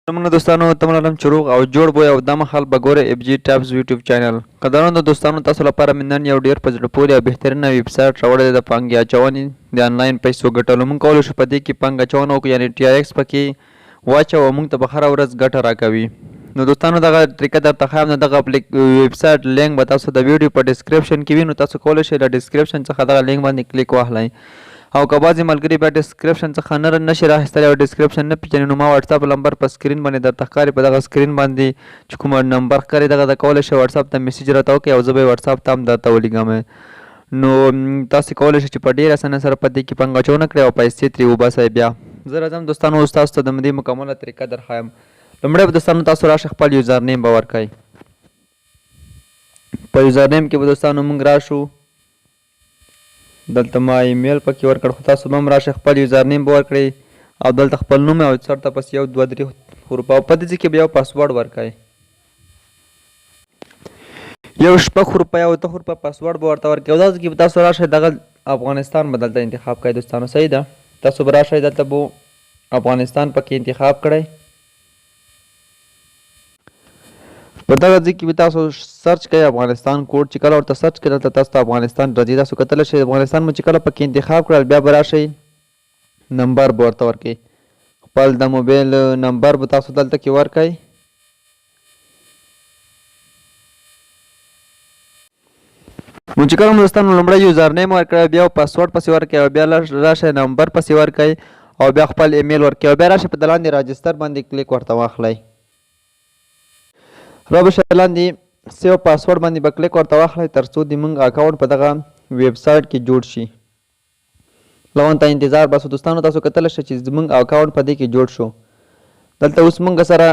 سلامونه دوستانو، تمه لرم چې روغ او جوړ بوی او دا مهال به ګورئ اف جي ټاپس یوټیوب چینل. قدرمنو دوستانو، تاسو لپاره مې نن یو ډیر په زړه پورې او بهترینه ویب سایټ راوړی دی د پانګې اچونې، د انلاین پیسو ګټلو. موږ کولی شو په دې کې پانګه اچونه وکړو، یعنې ټي آر ایکس پکې واچوو او موږ ته به هره ورځ ګټه راکوي. نو دوستانو، دغه طریقه درته ښایم. د دغه ویب سایټ لینک به تاسو د ویډیو په ډیسکریپشن کې وي، نو تاسو کولی شئ له ډیسکریپشن څخه دغه لینک باندې کلیک واخلئ. او که بعضې ملګري بیا ډیسکریپشن څخه نه نشي راخیستلی او ډیسکریپشن نه پېژني، نو ما واتساپ لمبر په سکرین باندې درته ښکاري. په دغه سکرین باندې چې کوم نمبر ښکاري، دغه د کولی شئ واتساپ ته میسج راته وکړئ او زه به یې واتساپ ته هم درته ولیږم. نو تاسو کولی شئ چې په ډېره اسانۍ سره په دې کې پانګه اچونه کړئ او پیسې ترې وباسئ. بیا زه راځم دوستانو، اوس تاسو ته د دې مکمله طریقه در ښایم. لومړی به دوستانو تاسو راشئ، خپل یوزر نیم به ورکړئ. په یوزر نیم کې به دوستانو موږ راشو، دلته ما ایمیل پکې ورکړ، خو تاسو به هم راشئ، خپل یوزر نیم به ورکړئ او دلته خپل نوم او سر ته پس 1 2 3 حروف، او په دې ځای کې به یو پاسورډ ورکړئ، یو 6 حروفه او 8 حروفه پاسورډ به ورته ورکړئ. او دا ځای کې به تاسو راشئ، دغه افغانستان به دلته انتخاب کړئ دوستانو. صحیح ده، تاسو به راشئ، دلته به افغانستان پکې انتخاب کړئ. په دغه ځای کې به تاسو سرچ کړئ افغانستان کوډ. چې کله ورته سرچ کړئ، دلته تاسو ته افغانستان راځي، تاسو کتلی شئ. افغانستان مو چې کله پکې انتخاب کړل، بیا به راشئ، نمبر به ورته ورکړئ، خپل د موبایل نمبر به تاسو دلته کې ورکړئ. نو چې کله مو دوستانو لومړی یوزر نیم ورکړی، بیا پاسورډ پسې ورکړئ، او بیا راشئ نمبر پسې ورکړئ، او بیا خپل ایمیل ورکړئ، او بیا راشئ په د لاندې راجستر باندې کلیک ورته واخلئ. را به شئ لاندې سیو پاسورډ باندې به کلیک ورته واخلئ، تر څو د موږ اکاونټ په دغه ویب سایټ کې جوړ شي. لغون ته انتظار باسو دوستانو. تاسو کتلی شئ چې زموږ اکاونټ په دې کې جوړ شو. دلته اوس موږ سره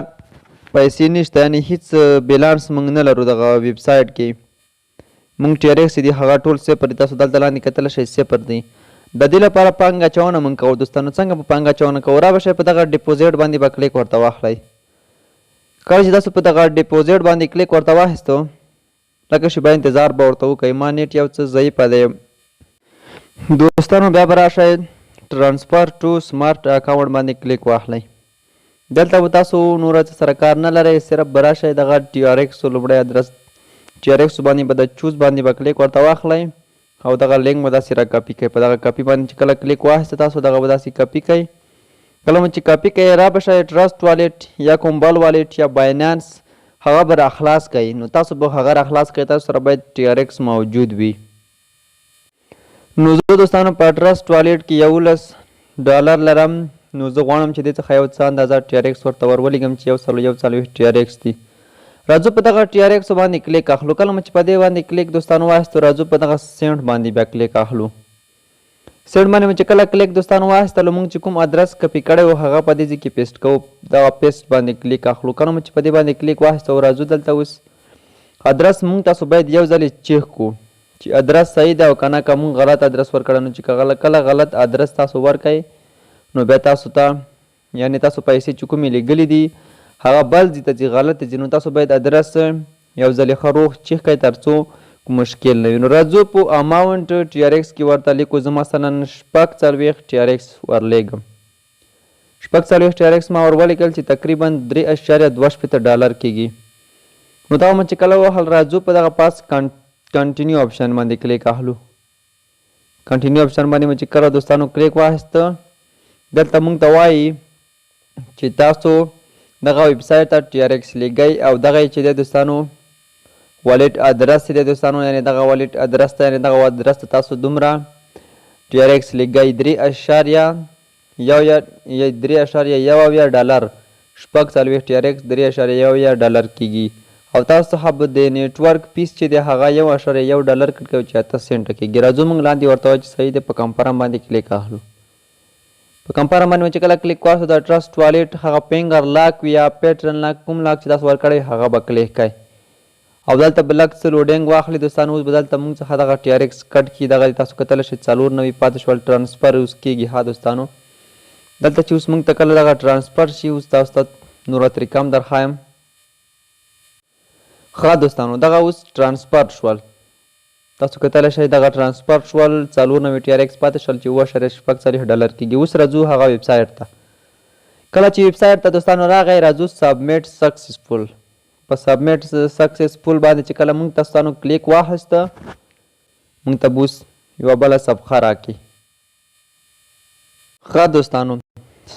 پیسې نشته، یعنې هیڅ بیلانس موږ نه لرو دغه ویب سایټ کې. موږ ټي ار ایکس دي، هغه ټول صفر دي. تاسو دلته لاندې کتلی شئ، صفر دي. د دې لپاره پانګه اچونه موږ کوو دوستانو. څنګه په پانګه اچونه کوو؟ را به شئ، په دغه ډیپوزیټ باندې به کلیک ورته واخلئ. کله چې تاسو په دغه ډیپوزیټ باندې کلیک ورته واخیستو، لکه شیبه انتظار به ورته وکړئ، ما نیټ یو څه ضعیفه دی دوستانو. بیا به راشئ، ټرانسفر ټو سمارټ اکاونټ باندې کلیک واخلئ. دلته به تاسو نور څه سره کار نه لرئ، صرف به راشئ دغه ټي آر ایکس لومړی ادرس ټي آر ایکس باندې به د چوز باندې به کلیک ورته واخلئ او دغه لینک به داسې را کاپي کړئ. په دغه کاپي باندې چې کله کلیک واخیسته، تاسو دغه به داسې کاپي کړئ. کله مو چې کاپي کړئ، را به شئ ټرسټ والیټ یا کوم بل والیټ یا باینانس، هغه به را خلاص کړئ. نو تاسو به هغه را خلاص کړئ، تاسو سره باید ټي آر ایکس موجود وي. نو زه دوستانو په ټرسټ والیټ کې 11 ډالر لرم، نو زه غواړم چې دې څخه یو څه اندازه ټي آر ایکس ورته ور ولیږم چې 141 ټي آر ایکس دي. راځو په دغه ټي آر ایکس باندې کلیک اخلو. کله مو چې په دې باندې کلیک دوستانو واخیستو، راځو په دغه سینډ باندې بیا کلیک اخلو. سینډ باندې مو چې کله کلیک دوستانو واخیستلو، موږ چې کوم ادرس کپي کړی و، هغه په دې ځای کې پیسټ کوو. دغه پیسټ باندې کلیک اخلو. کله مو چې په دې باندې کلیک واخیستو، راځو دلته اوس ادرس موږ تاسو باید یو ځل چیک کو چې ادرس صحیح دی او که نه. که موږ غلط ادرس ورکړی، نو چې کله غلط ادرس تاسو ورکړئ، نو بیا تاسو ته یعنی تاسو پیسې چې کومې لیږلې دي، هغه بل ځای ته ځي، غلط ځي. نو تاسو باید ادرس یو ځل ښه روغ چیک کړئ، تر څو کوم مشکل نه وي. نو راځو په اماونټ ټي ار ایکس کې ورته لیکو، زه مثلا 46 ټي ار ایکس ورلیږم. 46 ټي ار ایکس ما ور ولیکل چې تقریبا 3.62 ډالر کېږي. نو دا مو چې کله وهل، راځو په دغه پاس کنټینیو اپشن باندې کلیک اخلو. کنټینیو اپشن باندې مو چې کله دوستانو کلیک واخیسته، دلته مونږ ته وایي چې تاسو دغه ویب سایټ ته ټي ار ایکس لیږئ او دغه چې دی دوستانو والیټ ادرس دی دوستانو، یعنی دغه والیټ ادرس ته، یعنی دغه ادرس ته تاسو دومره ټي ار ایکس لیږئ، 3.1 یا 3.71 ډالر. 46 ټي ار ایکس 3.71 ډالر کېږي او تاسو څخه به د نیټورک فیس چې دی هغه 1.1 ډالر کټ کوي چې 8 سنټه کېږي. راځو موږ لاندې ورته وایو چې صحیح دی. په کمفرم باندې کلیک اخلو. په کمفرم باندې چې کله کلیک واخلو، د ټرسټ والیټ هغه فینګر لاک وي یا پیټرن لاک، کوم لاک چې تاسو ورکړی، هغه به کلیک کړئ او دلته به لږ څه لوډینګ واخلي دوستانو. اوس به دلته موږ څخه دغه ټي ار ایکس کټ کړي. دغه تاسو کتلی شئ، 94 پاتې شول. ټرانسفر اوس کېږي. ها دوستانو، دلته چې اوس موږ ته کله دغه ټرانسفر شي، اوس تاسو ته نوره طریقه هم در ښایم. ښه دوستانو، دغه اوس ټرانسفر شول، تاسو کتلی شئ، دغه ټرانسفر شول. 94 ټي ار ایکس پاتې شول چې 7.46 ډالر کېږي. اوس راځو هغه ویب سایټ ته. کله چې ویب سایټ ته دوستانو راغی، راځو submit successful. په submit successful باندې چې کله مونږ دوستانو کلیک واخیسته، مونږ ته به اوس یوه بله صفحه راکړي. ښه دوستانو،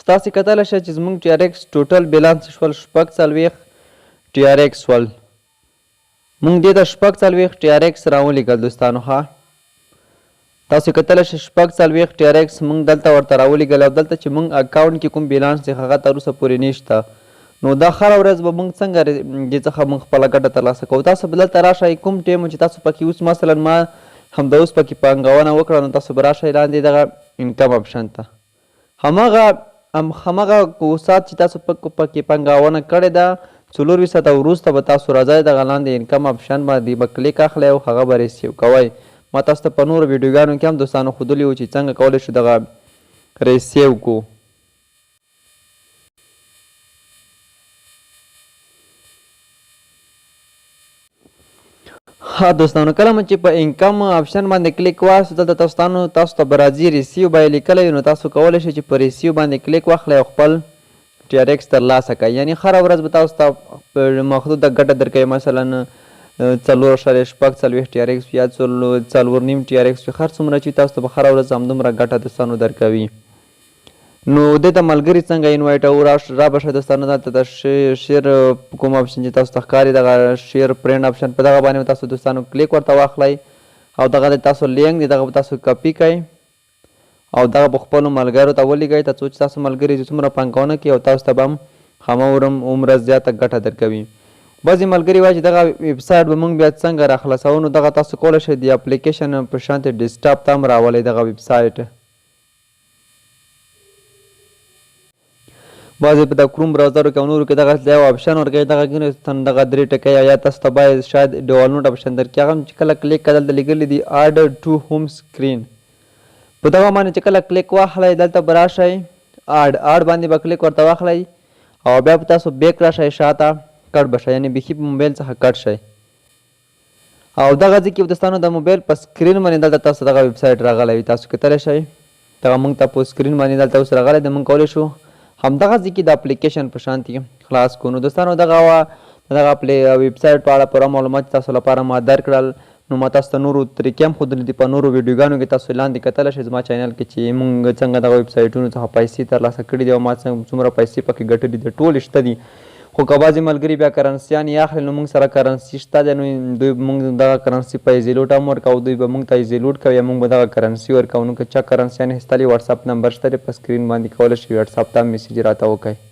ستاسې کتلی شئ چې زمونږ ټي آر ایکس total balance شول 46 ټي آر ایکس شول. مونږ دې ته 46 ټي آر ایکس راولیږل دوستانو. ښه، تاسو کتلی شئ، 46 ټي آر ایکس مونږ دلته ورته راولیږل، او دلته چې مونږ اکاونټ کې کوم بیلانس دی، هغه تر اوسه پورې نشته. نو دا هره ورځ به مونږ څنګه دې څخه مونږ خپله ګټه ترلاسه کوو؟ تاسو به دلته راشئ، کوم ټیم چې تاسو پکې اوس، مثلا ما همدا اوس پکې پانګونه وکړه، نو تاسو به راشئ لاندې دغه income option ته. هماغه ساعت چې تاسو پکې پانګونه کړې ده، 24 ساعته وروسته به تاسو راځئ دغه لاندې income option باندې به کلیک اخلئ او هغه به receive کوئ. ما تاسو ته په نورو ویډیوګانو کې هم دوستانو ښودلي وو چې څنګه کولی شو دغه receive کو. ها دوستانو، کله مو چې په income option باندې کلیک واخیست، دلته تاسو ته به راځي receive به یې لیکلی وي. نو تاسو کولی شئ چې په receive باندې کلیک واخلئ او خپل ټي آر ایکس ترلاسه کړئ. یعنی هره ورځ به تاسو ته محدوده ګټه درکوي، مثلا 4.46 ټي آر ایکس یا 4.5 ټي آر ایکس، هر څومره چې تاسو ته به هره ورځ همدومره ګټه دوستانو درکوي. نو دې ته ملګري څنګه invite او را به شئ دوستانو، دلته د share کوم option چې تاسو ته ښکاري، دغه share friend option، په دغه باندې تاسو دوستانو کلیک ورته واخلئ، او دغه د تاسو لینک دی، دغه به تاسو کپي کړئ او دغه به خپلو ملګرو ته ولیږئ، تر څو چې تاسو ملګري چې څومره پانګونه کوي او تاسو ته به هم هماغومره زیاته ګټه درکوي. بعضې ملګري وایي چې دغه ویب سایټ به مونږ بیا څنګه راخلاصوو؟ نو دغه تاسو کولی شئ د اپلیکیشن په شانتې ډیسکټاپ ته هم راولئ دغه ویب سایټ. بعضې په د کروم browser کې او نورو کې دغه یو option ورکوي، دغه ګورئ، دغه درې ټکی، یا تاسو ته باید شاید download option درکړي. هغه هم چې کله کلیک کړئ، دلته لیکلي دي add to home screen. په دغه باندې چې کله کلیک واخلئ، دلته به راشئ add، add باندې به کلیک ورته واخلئ او بیا به تاسو back راشئ، شاته کټ به شئ، یعنې بیخي په موبایل څخه کټ شئ، او دغه ځای کې دوستانو د موبایل په screen باندې دلته تاسو دغه ویب سایټ راغلی وي. تاسو کتلی شئ، دغه مونږ ته په screen باندې دلته اوس راغلی دی. مونږ کولی شو همدغه ځای کې د اپلیکیشن په شانتې خلاص کړو. نو دوستانو، دغه وه دغه ویب سایټ په اړه پوره معلومات تاسو لپاره ما درکړل. نو ما تاسو ته نورو طریقې هم ښودلې دي په نورو ویډیوګانو کې، تاسو لاندې کتلی شئ زما channel کې چې مونږ څنګه دغه ویب سایټونو څخه پیسې ترلاسه کړي دي او ما څنګه څومره پیسې پکې ګټلې دي، ټولې شته دي. خو که بعضې ملګري بیا کرنسیانې اخلي، نو مونږ سره کرنسي شته دی، نو دوی مونږ دغه کرنسي په ایزیلوټ هم ورکوو، دوی به مونږ ته ایزیلوټ کوي یا مونږ به دغه کرنسي ورکوو. نو که چا کرنسیانې اخیستلې، واتساپ نمبر شته دی په screen باندې، کولی شئ واتساپ ته هم message راته وکړئ.